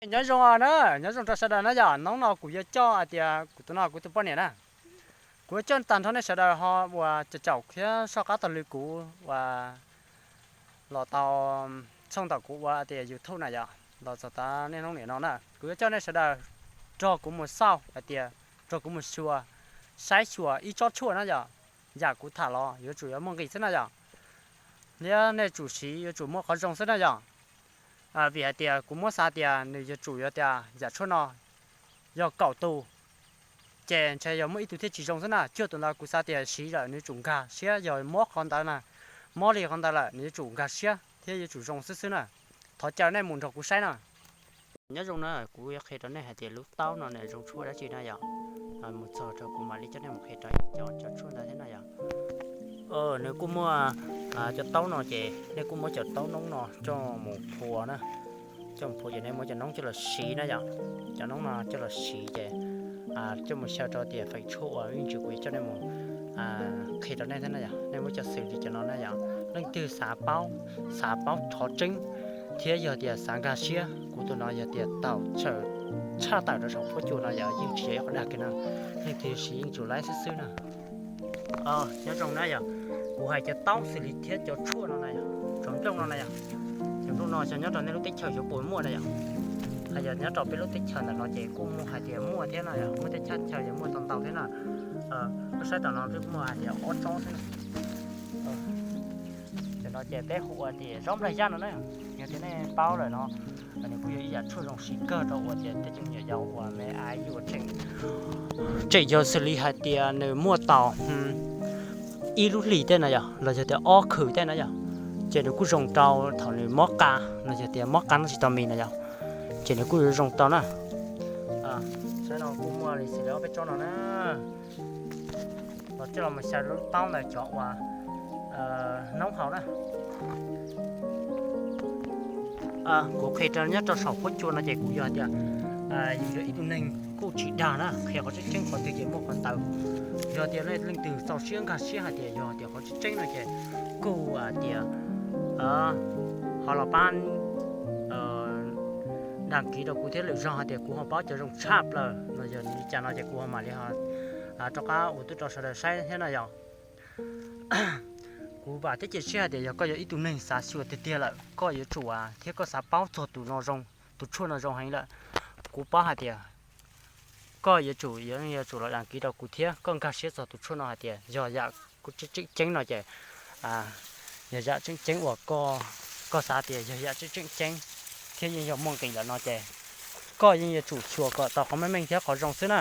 Nyob zoo na, nyob zoo rau sawv daws na yom. Hnub no kuv yuav coj hais tias kuv tus no kuv tus poj niam na, kuv yuav coj tag nrho nej sawv daws ho uas caum caum thiab soj qab taug lw kuv uas los tau txhooj ntawm kuv ua tias YouTube na yom, los txog tas niaj hnub nim no na, kuv yuav coj nej sawv daws nrog kuv mus xauj hais tias, nrog kuv mus xyuas, saib xyuas ib tsob tshuaj na yom. Yam kuv tham los yuav tsum yuav muaj nqis xwb na yom, thiab nej tsum siv yuav tsum muaj qhov zoo xwb na yom. Vim hais tias kuv muab xav tias nws yuav tsum yuav tias yam tshuaj no yog kaum tus, ces ntshe yog muaj ib tug thiaj tsis zoo xwb na. Cuaj tus ntawd kuv xav tias siv lawm nws yuav tsum nkag siab, yog mob qhov ntawd na, mob li qhov ntawd lawm nws yuav tsum nkag siab thiab yuav tsum zoo xwb xwb na. Thov caw nej mus nrog kuv saib na. Nyob zoo na, kuv yuav qhia rau nej hais tias lub taub no nws zoo tshuaj dab tsi na yom. Mus txog rau kuv mam li coj nej mus qhia rau ib co cov tshuaj ntawd thiab na yom. Nws kuj muaj cov taub no ces nej kuj muab cov taub noob no coj mus phua na, coj mus phua ces nej muab cov noob coj los siv na yom. Cov noob no coj los siv ces coj mus xyaw rau tias feem tshuaj uas ib ntsis kuv yuav coj nej mus qhia rau nej thiab na yom. Nej muab cov xws li cov no na yom, leej twg xav paub, xav paub qhov tseeb thiab yog tias xav nkag siab, kuv tus no yog tias tau tshaj tawm rau saum huab cua no yom, yeej tsis yog ib qho dag kiag na. Leej twg siv yeej tsum laib xwb xwb na. Nyob zoo na yom, kuv hais cov taub xws li thiab cov tshuaj no na yom, cov nplooj no na yom, cov nplooj no xyov nyob rau nej lub teb chaws yuav puas muaj na yom. Hais yog nyob rau peb lub teb chaws ntawm no ces kuj muaj hais tias muaj thiab na yom, muaj tej thaj chaw yuav muaj tau ntau thiab na. Koj saib tom no twb muaj hais tias ob tsob xwb na. Cov no ces peb hu ua tias zaub nplaig yaj no na. Yog tias nej paub lawm no, nws kuj yog ib yam tshuaj zoo siv kawg rau uas tias tej tug me nyuam yaus uas me aiv yuav tseem, tseem yog xws li hais tias nws muaj tau ib lub hlis tej na yom, los yog tias ob khw tej na yom, ces nws kuj zoo rau thaum nws mob qa, los yog tias mob qa noj tsis tau mis na yom, ces nws kuj yuav zoo rau na. Saib no kuj muaj li xws li ob peb tsob no na. Los coj los mus xyaw lub taub ntawd cov uas noob haus na. Kuv qhia rau nyob rau saum huab cua no ces kuv yog tias yus yog ib tug neeg kuj tsis dag na, qhia qhov tseeb tseeb qhov twg ces muaj qhov ntawd. Yog tias leej twg txaus siab nkag siab hais tias yog tias qhov tseeb tseeb no ces kuj hais tias ho los pab dag kiv rau kuv thiab lwm zaug hais tias kuv ho paub cov zoo tshaj plaws los yog li cas no ces kuv ho mam li ho rov qab ua tub rau sawv daws saib thiab no yom. Kuv vam thiab cia siab hais tias yog koj yog ib tug neeg xav xyuas tiag tiag lawm, koj yuav tsum thiab koj xav paub txog tus no zoo, tus tshuaj no zoo heev lawm, kuv paub hais tias koj yuav tsum, yuav tsum los dag kiv rau kuv thiab koj nkag siab txog tus tshuaj no hais tias yog yam tseem ceeb no ces yog yam tseem ceeb uas koj xav tias yog yam tseem ceeb thiab yeej yog muaj nqis lawm no ces koj yeej yuav tsum xyuas kom tau qhov meej meej thiab qhov zoo xwb na.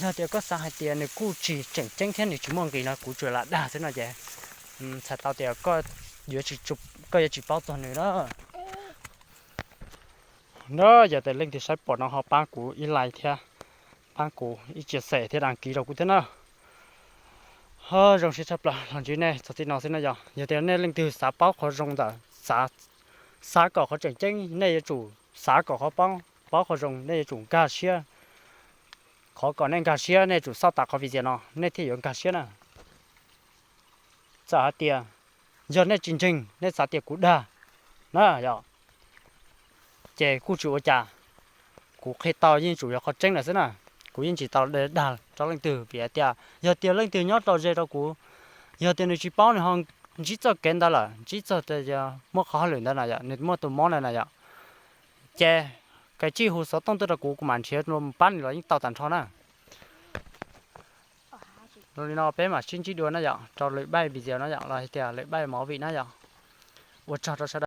Yog tias koj xav hais tias nws kuj tsis tseem ceeb thiab nws tsis muaj nqis no kuv tsuas lam dag xwb no ces txhais tau tias koj yuav tsis paub txog nws na. Na yog tias leej twg saib pom no ho pab kuv ib like thiab pab kuv ib chia sẻ thiab dag kiv rau kuv thiab na. Ho zoo siab tshaj plaws los ntsib nej txog txij no xwb na yom. Yog tias nej leej twg xav paub qhov zoo ntawm, xav, xav kom qhov tseem ceeb nej yuav tsum xav kom qhov paub, paub qhov zoo nej yuav tsum nkag siab. Qhov kom nej nkag siab nej yuav tsum xauj tas qhov video no nej thiaj yuav nkag siab na. Txawm hais tias yog nej tsis ntseeg nej xav tias kuv dag na yom, ces kuj tsis ua cas, kuv qhia tau yeej tsum yog qhov tseeb lawm xwb na. Kuv yeej tsis tau dag rau leej twg vim hais tias yog tias leej twg nyob rau ze rau kuv, yog tias nws tsis paub nws ho ntsib txoj kev ntawd lawm, ntsib txoj, muaj qhov hauj lwm ntawd na yom, nws muaj tus mob ntawd na yom, ces kav tsij hu xov tooj tuaj rau kuv, kuv mam nrhiav mus pab nws los yeej tau tag nrho na. Li no peb mam sib ntsib dua na yom, rau lwm pab video na yom, los hais tias lwm pab mov vim na yom. Ua tsaug rau sawv daws.